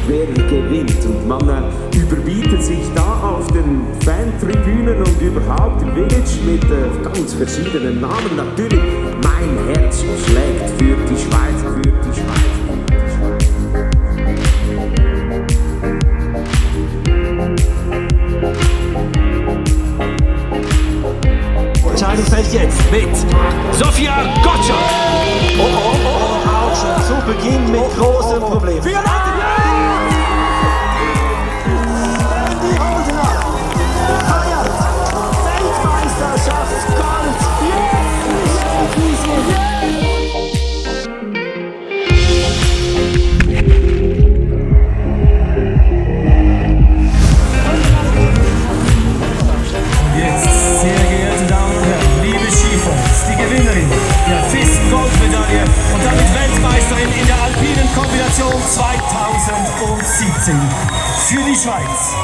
wer gewinnt. Und man überbietet sich da auf den Fantribünen und überhaupt im Village mit ganz verschiedenen Namen. Natürlich, mein Herz schlägt für die Schweiz, für die Schweiz. Entscheidung fällt jetzt mit Sophia Gottschalk. Auch schon zu Beginn mit großen Problemen. Für Die Holdener feiert Weltmeisterschaft Gold. jetzt, sehr geehrte Damen und Herren, liebe Skifans, die Gewinnerin der FIS-Goldmedaille und damit Weltmeisterin in der alpinen Kombination 2017 für die Schweiz.